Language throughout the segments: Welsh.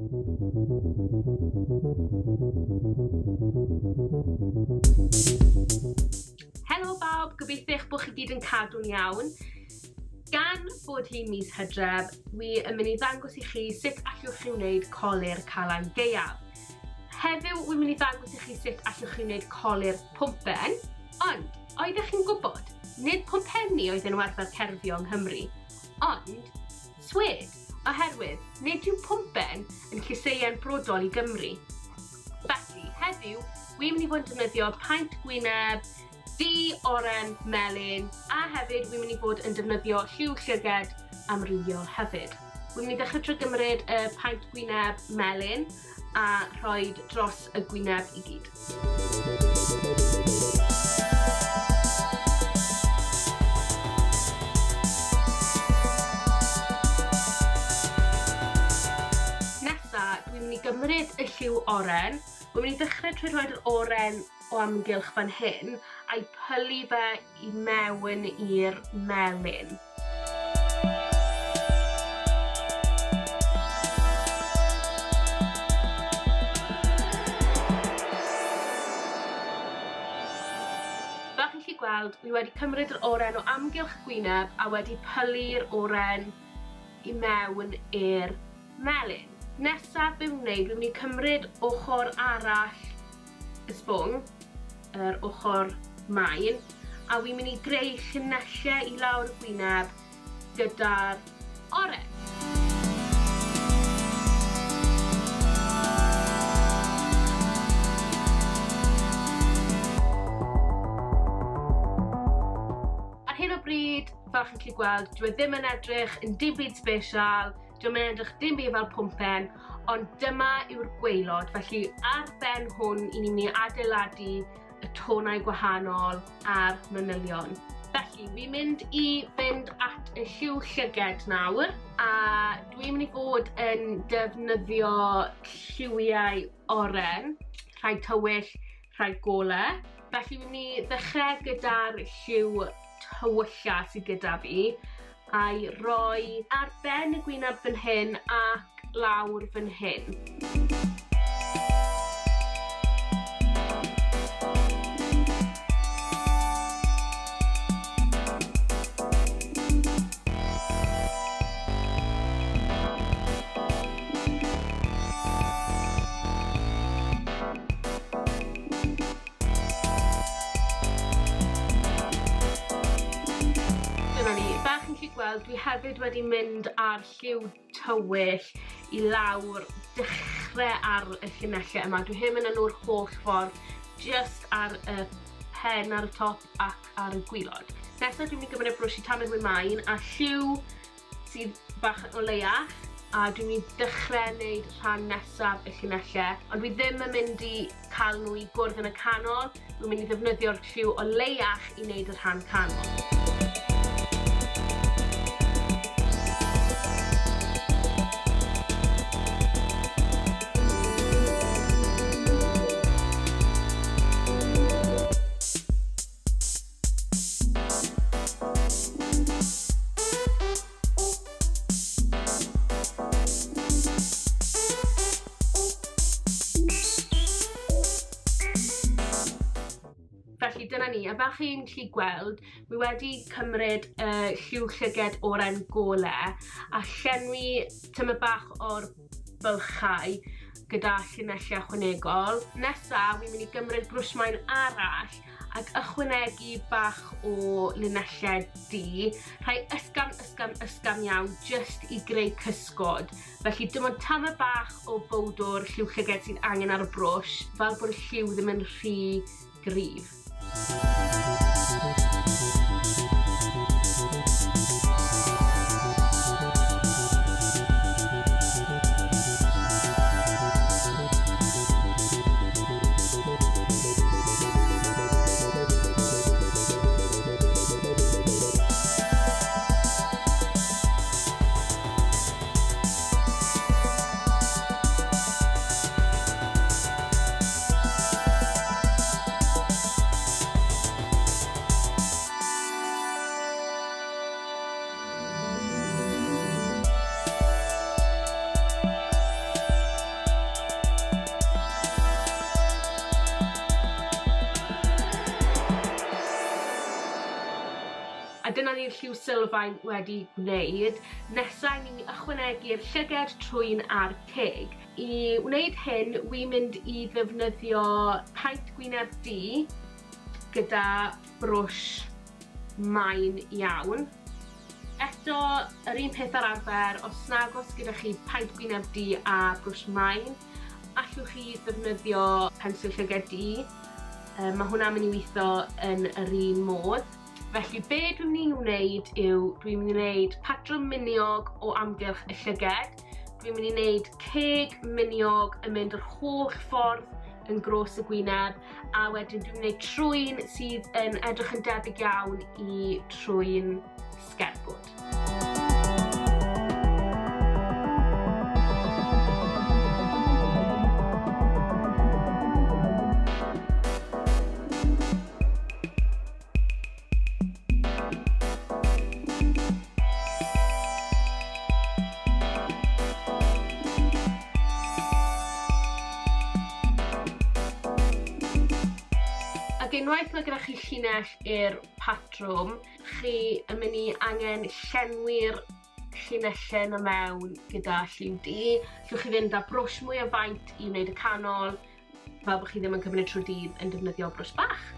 Helo bawb, gobeithio eich bod chi gyd yn cadw'n iawn. Gan bod hi'n mis Hydref, wi yn mynd i ddangos i chi sut allwch chi wneud colur Calan Gaeaf. Heddiw, wi'n mynd i ddangos i chi sut allwch chi wneud colur pwmpen, ond oeddech chi'n gwybod, nid pwmpenni oedd yn arfer cerfio yng Nghymru, ond swêd, oherwydd nid yw pwmpen yn llysieuyn brodol i Gymru. Felly, heddiw, wi'n mynd i fod yn defnyddio paent gwyneb du, oren, melyn, a hefyd wi'n mynd i fod yn defnyddio lliw llyged amrywiol hefyd. Wi'n mynd i ddechrau trwy gymryd y paent gwyneb melyn a rhoi dros y gwyneb i gyd. Nesa, dwi'n mynd i gymryd y lliw oren. Dwi'n mynd i ddechrau trwy rhoi'r oren o amgylch fan hyn a'i pylu fe i mewn i'r melyn. Fel chi'n gallu gweld, wi wedi cymryd yr oren o amgylch y gwyneb a wedi pylu'r oren i mewn i'r melyn. Nesaf be wi'n wneud, wi'n mynd i cymryd ochr arall y sbwng, yr ochr main, a wi'n mynd i greu llinellau i lawr y gwyneb gyda'r oren. Ar hyn o bryd, fel chi'n gallu gweld, dyw e ddim yn edrych yn dim byd sbesial, Dio'm yn edrych dim byd fel pwmpen, ond dyma yw'r gwaelod, felly ar ben hwn i ni'n mynd i adeiladu y tonau gwahanol a'r manylion. Felly, fi'n mynd i fynd at y lliw llyged nawr, a dwi'n mynd i fod yn defnyddio lliwiau oren, rhai tywyll, rhai gole. Felly fi'n mynd i ddechrau gyda'r lliw tywylla sydd gyda fi, a'i roi ar ben y gwyneb fan hyn ac lawr fan hyn. Dyna ni. Fel chi'n gallu gweld, dwi hefyd wedi mynd â'r lliw tywyll i lawr dechrau ar y llinellau yma. Dwi heb mynd â nhw'r holl ffordd, just ar y pen ar y top ac ar y gwilod. Nesaf dwi'n mynd i gymryd brwsh i tamed mwy main a lliw sydd bach yn oleuach a dwi'n mynd i dechrau wneud rhan nesaf y llinellau, ond dwi ddim yn mynd i cael nhw i gwrdd yn y canol, dwi'n mynd i ddefnyddio'r lliw oleuach i wneud y rhan canol. Felly dyna ni, a fel chi'n gallu gweld, wi wedi cymryd y lliw llyged oren gole a llenwi tymed bach o'r bylchau gyda llinellau ychwanegol. Nesa, wi'n mynd i gymryd brwsh maen arall ac ychwanegu bach o linellau du, rhai ysgafn, ysgafn, ysgafn iawn, jyst i greu cysgod. Felly dim ond tamed bach o bowdwr lliw llyged sydd angen ar y brwsh, fel bod y lliw ddim yn rhy gryf. lliw sylfaen wedi gwneud, nesaf ni'n ychwanegu'r llyged, trwyn a'r ceg. I wneud hyn, wi'n mynd i ddefnyddio paent gwyneb du gyda brwsh main iawn. Eto, yr un peth ar arfer, os nag oes gyda chi paent gwyneb du a brwsh main, allwch chi ddefnyddio pensil llyged du. Mae hwnna'n mynd i weithio yn yr un modd. Felly be dwi'n mynd i wneud yw dwi'n mynd i wneud patrwm miniog o amgylch y llyged. Dwi'n mynd i wneud ceg miniog yn mynd yr holl ffordd yn gros y gwyneb, a wedyn dwi'n gwneud trwyn sydd yn edrych yn debyg iawn i trwyn sgerbwd. Ac unwaith mae gyda chi llinell i'r patrwm, chi yn mynd i angen llenwi'r llinellau yna mewn gyda lliw du. Allwch chi fynd â brwsh mwy o faint i wneud y canol, fel bod chi ddim yn cymryd trwy dydd yn defnyddio brwsh bach.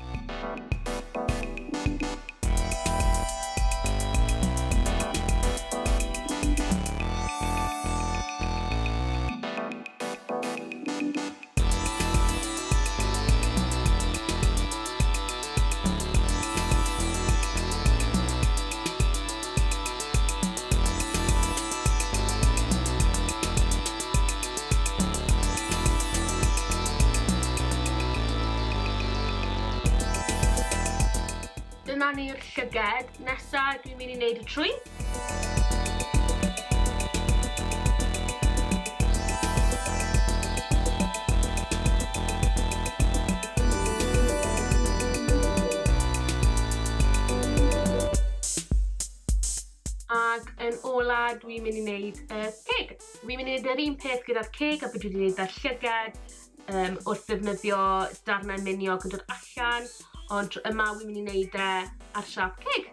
Dyna ni'r llyged. Nesa dwi'n mynd i wneud y trwyn. Ac yn ola, dwi'n mynd i wneud y ceg. Dwi'n mynd i wneud yr un peth gyda'r ceg a beth dwi wedi wneud â'r llyged, wrth ddefnyddio darnau miniog yn dod allan, ond tro yma wi'n mynd i wneud e ar siâp ceg.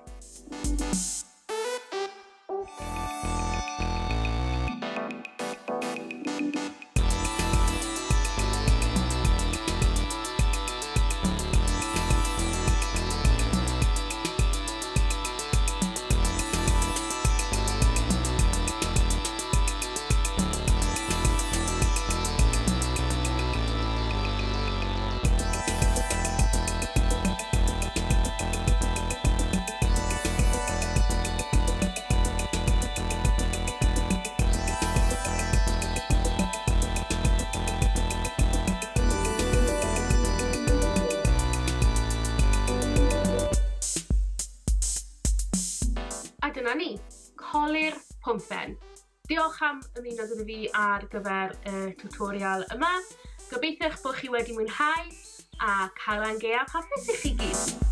A dyna ni, colur pwmpen. Diolch am ymuno gyda fi ar gyfer y tutorial yma. Gobeithio eich bod chi wedi mwynhau a Calan Gaeaf hapus i chi gyd.